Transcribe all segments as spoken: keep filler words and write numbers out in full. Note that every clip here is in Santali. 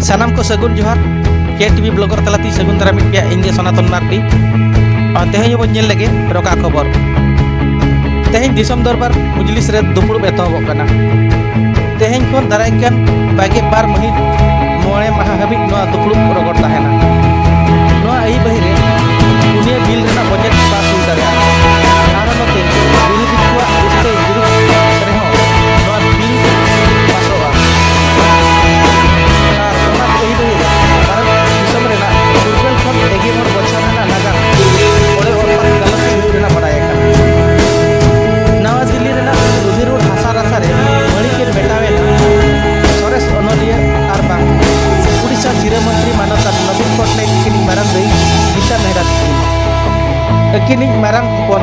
ᱥᱟᱱᱟᱢ ᱠᱚ ᱥᱟᱹᱜᱩᱱ ᱡᱚᱦᱟᱨ᱾ ᱠᱮ ᱴᱤ ᱵᱷᱤ ᱵᱞᱚᱜᱟᱨ ᱛᱟᱞᱟᱛᱮ ᱥᱟᱹᱜᱩᱱ ᱫᱟᱨᱟᱢ ᱢᱤᱫ ᱯᱮᱭᱟ, ᱤᱧ ᱜᱮ ᱥᱚᱱᱟᱛᱚᱱ ᱢᱟᱨᱰᱤ᱾ ᱟᱨ ᱛᱮᱦᱮᱧ ᱦᱚᱸᱵᱚᱱ ᱧᱮᱞ ᱞᱮᱜᱮ ᱨᱚᱠᱟ ᱠᱷᱚᱵᱚᱨ᱾ ᱛᱮᱦᱮᱧ ᱫᱤᱥᱚᱢ ᱫᱚᱨᱵᱟᱨ ᱢᱩᱡᱽᱞᱤᱥ ᱨᱮ ᱫᱩᱯᱲᱩᱵ ᱮᱛᱚᱦᱚᱵᱚᱜ ᱠᱟᱱᱟ᱾ ᱛᱮᱦᱮᱧ ᱠᱷᱚᱱ ᱫᱟᱨᱟᱭ ᱠᱟᱱ ᱵᱟᱜᱮ ᱵᱟᱨ ᱢᱟᱹᱦᱤᱛ ᱢᱚᱬᱮ ᱢᱟᱦᱟ ᱦᱟᱹᱵᱤᱡ ᱱᱚᱣᱟ ᱫᱩᱯᱲᱩᱵ ᱨᱚᱜᱚᱲ ᱛᱟᱦᱮᱱᱟ᱾ ᱱᱚᱣᱟ ᱟᱹᱭᱤ ᱵᱟᱹᱦᱤ ᱨᱮ ᱯᱩᱱᱭᱟᱹ ᱵᱤᱞ ᱨᱮᱱᱟᱜ ᱵᱚᱡᱮᱴ ᱯᱟᱥ ᱦᱩᱭ ᱫᱟᱲᱮᱭᱟᱜᱼᱟ᱾ ᱟᱨᱦᱚᱸ ᱱᱚᱛᱮ ᱵᱤᱨᱳᱫᱷᱤ ᱠᱚᱣᱟᱜ ᱩᱥᱛᱟᱹᱭ ᱵᱤᱨᱩᱫᱷ ᱨᱮᱦᱚᱸ ᱱᱚᱣᱟ ᱵᱤᱞ ᱯᱟᱥᱚᱜᱼᱟ᱾ ᱟᱨ ᱚᱱᱟ ᱟᱹᱭᱤ ᱵᱟᱹᱦᱤ ᱨᱮ ᱵᱷᱟᱨᱚᱛ ᱫᱤᱥᱚᱢ ᱨᱮᱱᱟᱜ ᱯᱷᱩᱨᱜᱟᱹᱞ ᱠᱷᱚᱱ ᱮᱜᱮ ᱢᱚᱬ ᱵᱚᱪᱷᱚᱨ ᱨᱮᱱᱟᱜ ᱱᱟᱜᱟᱢ ᱚᱲᱮ ᱚᱨᱯᱟᱛ ᱜᱟᱞᱚᱪ ᱦᱩᱭᱩᱜ ᱨᱮᱱᱟᱜ ᱵᱟᱰᱟᱭ ᱟᱠᱟᱱᱟ᱾ ᱱᱟᱣᱟ ᱫᱤᱞᱞᱤ ᱨᱮᱱᱟᱜ ᱨᱩᱫᱷᱤᱨᱩᱲ ᱦᱟᱥᱟ ᱨᱟᱥᱟ ᱨᱮ ᱢᱟᱹᱲᱤ ᱠᱤᱱ ᱢᱮᱴᱟᱣ ᱮᱱᱟ ᱥᱚᱨᱮᱥ ᱚᱱᱚᱞᱤᱭᱟᱹ ᱟᱨ ᱵᱟᱝ ᱩᱰᱤᱥᱟ ᱥᱤᱨᱟᱹ ᱢᱚᱱᱛᱨᱤ ᱢᱟᱱᱚᱛᱟᱱ ᱱᱚᱵᱤᱱ ᱯᱚᱴᱱᱟᱭᱮᱠ ᱛᱤᱠᱤᱱᱤᱡ ᱢᱟᱨᱟᱝ ᱫᱟᱹᱭ ᱜᱤᱛᱟ ᱢᱮᱦᱨᱟ ᱛᱤᱠᱤᱱ᱾ ᱟᱹᱠᱤᱱᱤᱡ ᱢᱟᱨᱟᱝ ᱦᱚᱯᱚᱱ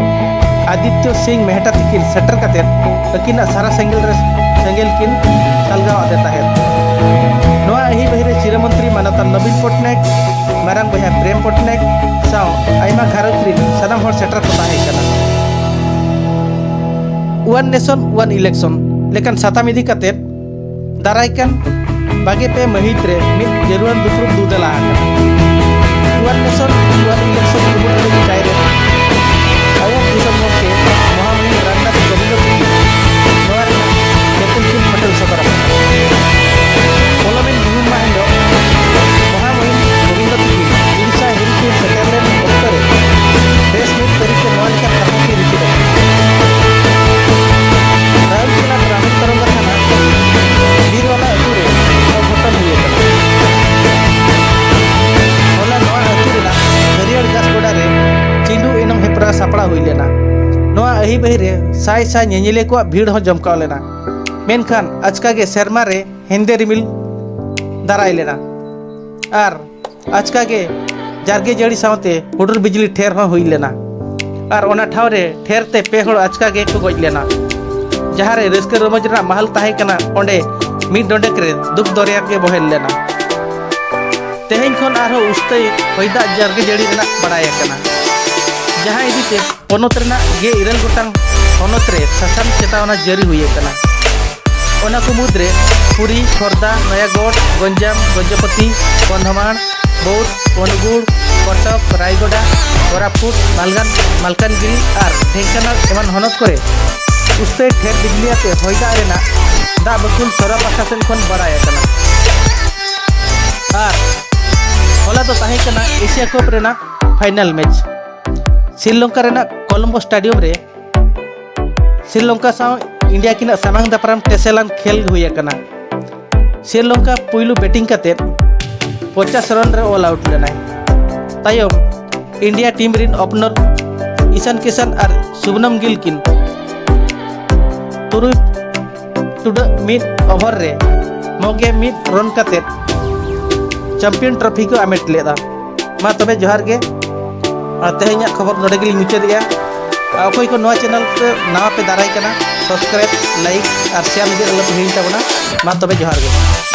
ᱟᱫᱤᱛᱭᱚ ᱥᱤᱝ ᱢᱮᱦᱴᱟ ᱛᱤᱠᱤᱱ ᱥᱮᱴᱮᱨ ᱠᱟᱛᱮ ᱟᱹᱠᱤᱱᱟᱜ ᱥᱟᱨᱟ ᱥᱮᱸᱜᱮᱞ ᱨᱮ ᱥᱮᱸᱜᱮᱞ ᱠᱤᱱ ᱥᱟᱞᱜᱟᱣ ᱟᱫᱮ ᱛᱟᱦᱮᱸᱫ᱾ ᱱᱚᱣᱟ ᱟᱹᱭᱤ ᱵᱟᱹᱦᱤ ᱨᱮ ᱥᱤᱨᱟᱹ ᱢᱚᱱᱛᱨᱤ ᱢᱟᱱᱚᱛᱟᱱ ᱱᱚᱵᱤᱱ ᱯᱚᱴᱱᱟᱭᱮᱠ, ᱢᱟᱨᱟᱝ ᱵᱚᱭᱦᱟ ᱯᱨᱮᱢ ᱯᱚᱴᱱᱟᱭᱮᱠ ᱥᱟᱶ ᱟᱭᱢᱟ ᱜᱷᱟᱨᱚᱸᱡᱽ ᱨᱤᱱ ᱥᱟᱱᱟᱢ ᱦᱚᱲ ᱥᱮᱴᱮᱨ ᱠᱚ ᱛᱟᱦᱮᱸ ᱠᱟᱱᱟ᱾ ᱚᱣᱟᱱ ᱱᱮᱥᱚᱱ ᱚᱣᱟᱱ ᱤᱞᱮᱠᱥᱚᱱ ᱞᱮᱠᱟᱱ ᱥᱟᱛᱟᱢ ᱤᱫᱤ ᱠᱟᱛᱮ ᱫᱟᱨᱟᱭ ᱠᱟᱱ ᱵᱟᱜᱮ ᱯᱮ ᱢᱟᱹᱦᱤᱛ ᱨᱮ ᱢᱤᱫ ᱡᱟᱹᱨᱩᱲᱟᱱ ᱫᱩᱯᱲᱩᱵ ᱫᱩ ᱫᱮᱞᱟ ᱟᱠᱟᱱᱟ᱾ ᱚᱣᱟᱱ ᱱᱮᱥᱚᱱ ᱚᱣᱟᱱ ᱤᱞᱮᱠᱥᱚᱱ ᱠᱩᱢᱩᱴ ᱞᱟᱹᱜᱤᱫ ᱪᱟᱭ ᱨᱮ ᱟᱭᱟᱨ ᱫᱤᱥᱚᱢ ᱜᱚᱢᱠᱮ ᱢᱚᱦᱟᱢᱚᱦᱤᱢ ᱨᱟᱢᱱᱟᱛᱷ ᱠᱳᱵᱤᱱᱫᱽ ᱛᱤᱠᱤᱱ ᱱᱚᱣᱟ ᱨᱮᱱᱟᱜ ᱧᱮᱛᱮᱞ ᱠᱤᱱ ᱯᱷᱚᱴᱮᱞ ᱥᱚᱫᱚᱨ ᱟᱠᱟᱫᱟ᱾ ᱯᱚᱞᱚᱢᱤᱱ ᱧᱩᱦᱩᱢ ᱢᱟᱦᱟ ᱦᱤᱞᱳᱜ ᱢᱚᱦᱟᱢᱚᱦᱤᱢ ᱜᱳᱵᱤᱱᱫᱚ ᱛᱤᱠᱤᱱ ᱩᱲᱤᱥᱥᱟ ᱦᱤᱞ ᱠᱤᱱ ᱥᱮᱴᱮᱨ ᱞᱮᱱ ᱚᱠᱛᱚ ᱨᱮ ᱯᱨᱮᱥ ᱢᱤᱴ ᱛᱟᱹᱨᱤᱠᱷ ᱛᱮ ᱱᱚᱣᱟ ᱞᱮᱠᱟ ᱠᱟᱛᱷᱟ ᱠᱤᱱ ᱨᱤᱯᱤᱴ ᱟᱠᱟᱫᱟ᱾ ᱨᱟᱣᱩᱨᱠᱮᱞᱟ ᱜᱨᱟᱢᱤᱱ ᱛᱚᱨᱚᱝᱜᱟ ᱛᱷᱟᱱᱟ ᱵᱤᱨᱣᱟᱞᱟ ᱟᱹᱛᱩ ᱨᱮ ᱚᱜᱷᱚᱴᱚᱱ ᱦᱩᱭ ᱟᱠᱟᱱᱟ᱾ ᱦᱚᱞᱟ ᱱᱚᱣᱟ ᱟᱹᱛᱩ ᱨᱮᱱᱟᱜ ᱦᱟᱹᱨᱭᱟᱹᱲ ᱜᱷᱟᱥ ᱜᱚᱰᱟ ᱨᱮ ᱪᱤᱸᱰᱩ ᱮᱱᱚᱢ ᱦᱮᱯᱨᱟᱣ ᱥᱟᱯᱲᱟᱣ ᱦᱩᱭ ᱞᱮᱱᱟ᱾ ᱱᱚᱣᱟ ᱟᱹᱦᱤ ᱵᱟᱹᱦᱤ ᱨᱮ ᱥᱟᱭ ᱥᱟᱭ ᱧᱮᱧᱮᱞᱤᱭᱟᱹ ᱠᱚᱣᱟᱜ ᱵᱷᱤᱲ ᱦᱚᱸ ᱡᱚᱢᱠᱟᱣ ᱞᱮᱱᱟ᱾ ᱢᱮᱱᱠᱷᱟᱱ ᱟᱪᱠᱟ ᱜᱮ ᱥᱮᱨᱢᱟ ᱨᱮ ᱦᱮᱸᱫᱮ ᱨᱤᱢᱤᱞ ᱫᱟᱨᱟᱭ ᱞᱮᱱᱟ ᱟᱨ ᱟᱪᱠᱟ ᱜᱮ ᱡᱟᱨᱜᱮ ᱡᱟᱹᱲᱤ ᱥᱟᱶᱛᱮ ᱦᱩᱰᱩᱨ ᱵᱤᱡᱽᱞᱤ ᱴᱷᱮᱨ ᱦᱚᱸ ᱦᱩᱭ ᱞᱮᱱᱟ ᱟᱨ ᱚᱱᱟ ᱴᱷᱟᱶ ᱨᱮ ᱴᱷᱮᱨ ᱛᱮ ᱯᱮ ᱦᱚᱲ ᱟᱪᱠᱟ ᱜᱮ ᱠᱚ ᱜᱚᱡ ᱞᱮᱱᱟ, ᱡᱟᱦᱟᱸ ᱨᱮ ᱨᱟᱹᱥᱠᱟᱹ ᱨᱚᱢᱚᱡᱽ ᱨᱮᱱᱟᱜ ᱢᱟᱦᱟᱞ ᱛᱟᱦᱮᱸ ᱠᱟᱱᱟ᱾ ᱚᱸᱰᱮ ᱢᱤᱫ ᱰᱚᱸᱰᱮᱠ ᱨᱮ ᱫᱩᱠ ᱫᱚᱨᱭᱟ ᱜᱮ ᱵᱚᱦᱮᱞ ᱞᱮᱱᱟ᱾ ᱛᱮᱦᱮᱧ ᱠᱷᱚᱱ ᱟᱨᱦᱚᱸ ᱩᱥᱛᱟᱹᱭ ᱦᱚᱭ ᱫᱟᱜ ᱡᱟᱨᱜᱮ ᱡᱟᱹᱲᱤ ᱨᱮᱱᱟᱜ ᱵᱟᱲᱟᱭ ᱟᱠᱟᱱᱟ, ᱡᱟᱦᱟᱸ ᱤᱫᱤ ᱛᱮ ᱯᱚᱱᱚᱛ ᱨᱮᱱᱟᱜ ᱜᱮ ᱤᱨᱟᱹᱞ ᱜᱚᱴᱟᱝ ᱦᱚᱱᱚᱛ ᱨᱮ ᱥᱟᱥᱟᱱ ᱪᱮᱛᱟᱣᱱᱟ ᱡᱟᱹᱨᱤ ᱦᱩᱭ ᱟᱠᱟᱱᱟ᱾ ᱚᱱᱟ ᱠᱚ ᱢᱩᱫᱽᱨᱮ ᱯᱩᱨᱤ, ᱠᱷᱚᱨᱫᱟ, ᱱᱚᱭᱟᱜᱚᱲ, ᱜᱚᱧᱡᱟᱢ, ᱜᱚᱡᱚᱯᱚᱛᱤ, ᱠᱚᱱᱫᱷᱚᱢᱟᱲ, ᱵᱚᱣᱫᱷ, ᱚᱱᱩᱜᱩᱲ, ᱠᱚᱴᱚᱠ, ᱨᱟᱭᱜᱚᱰᱟ, ᱠᱳᱨᱟᱯᱩᱴ, ᱢᱟᱞᱜᱟᱱ, ᱢᱟᱞᱠᱟᱱᱜᱤᱨᱤ ᱟᱨ ᱰᱷᱮᱝᱠᱟᱱᱟᱞ ᱮᱢᱟᱱ ᱦᱚᱱᱚᱛ ᱠᱚᱨᱮ ᱩᱥᱛᱟᱹᱭ ᱰᱷᱮᱨ ᱵᱤᱡᱽᱞᱤ ᱟᱛᱮ ᱦᱚᱭ ᱫᱟᱜ ᱨᱮᱱᱟᱜ ᱫᱟᱜ ᱵᱟᱹᱠᱩᱞ ᱥᱚᱨᱟ ᱯᱟᱦᱴᱟ ᱥᱮᱫ ᱠᱷᱚᱱ ᱵᱟᱲᱟᱭ ᱟᱠᱟᱱᱟ᱾ ᱟᱨ ᱦᱚᱞᱟ ᱫᱚ ᱛᱟᱦᱮᱸ ᱠᱟᱱᱟ ᱮᱥᱤᱭᱟ ᱠᱟᱯ ᱨᱮᱱᱟᱜ ᱯᱷᱟᱭᱱᱟᱞ ᱢᱮᱪ᱾ ᱥᱨᱤᱞᱚᱝᱠᱟ ᱨᱮᱱᱟᱜ ᱠᱚᱞᱚᱢᱵᱳ ᱥᱴᱮᱰᱤᱭᱟᱢ ᱨᱮ ᱥᱨᱤᱞᱚᱝᱠᱟ ᱥᱟᱶ ᱤᱱᱰᱤᱭᱟ ᱠᱤᱱᱟᱜ ᱥᱟᱢᱟᱝ ᱫᱟᱯᱨᱟᱢ ᱴᱮᱥᱮᱞᱟᱱ ᱠᱷᱮᱞ ᱦᱩᱭ ᱟᱠᱟᱱᱟ᱾ ᱥᱨᱤᱞᱚᱝᱠᱟ ᱯᱩᱭᱞᱩ ᱵᱮᱴᱤᱝ ᱠᱟᱛᱮ ᱯᱚᱧᱪᱟᱥ ᱨᱟᱱ ᱨᱮ ᱚᱞ ᱟᱣᱩᱴ ᱞᱮᱱᱟᱭ᱾ ᱛᱟᱭᱚᱢ ᱤᱱᱰᱤᱭᱟ ᱴᱤᱢ ᱨᱤᱱ ᱳᱯᱮᱱᱟᱨ ᱤᱥᱟᱱ ᱠᱤᱥᱟᱱ ᱟᱨ ᱥᱩᱵᱷᱱᱚᱢ ᱜᱤᱞ ᱠᱤᱱ ᱛᱩᱨᱩᱭ ᱴᱩᱰᱟᱹᱜ ᱢᱤᱫ ᱳᱵᱷᱟᱨ ᱨᱮ ᱢᱚᱜᱮ ᱢᱤᱫ ᱨᱟᱱ ᱠᱟᱛᱮ ᱪᱟᱢᱯᱤᱭᱟᱱ ᱴᱨᱚᱯᱷᱤ ᱠᱚ ᱟᱢᱮᱴ ᱞᱮᱫᱟ᱾ ᱢᱟ ᱛᱚᱵᱮ ᱡᱚᱦᱟᱨ ᱜᱮ᱾ ᱟᱨ ᱛᱮᱦᱮᱧᱟᱜ ᱠᱷᱚᱵᱚᱨ ᱱᱚᱰᱮ ᱜᱮᱞᱤᱧ ᱢᱩᱪᱟᱹᱫᱮᱜᱼᱟ᱾ ᱟᱨ ᱚᱠᱚᱭ ᱠᱚ ᱱᱚᱣᱟ ᱪᱮᱱᱮᱞ ᱛᱮ ᱱᱟᱣᱟ ᱯᱮ ᱫᱟᱨᱟᱭ ᱠᱟᱱᱟ, ᱥᱟᱵᱥᱠᱨᱟᱭᱤᱵ, ᱞᱟᱭᱤᱠ ᱟᱨ ᱥᱮᱭᱟᱨ ᱞᱟᱹᱜᱤᱫ ᱟᱞᱚ ᱯᱮ ᱦᱤᱲᱤᱧ ᱛᱟᱵᱚᱱᱟ᱾ ᱢᱟ ᱛᱚᱵᱮ ᱡᱚᱦᱟᱨ ᱜᱮ᱾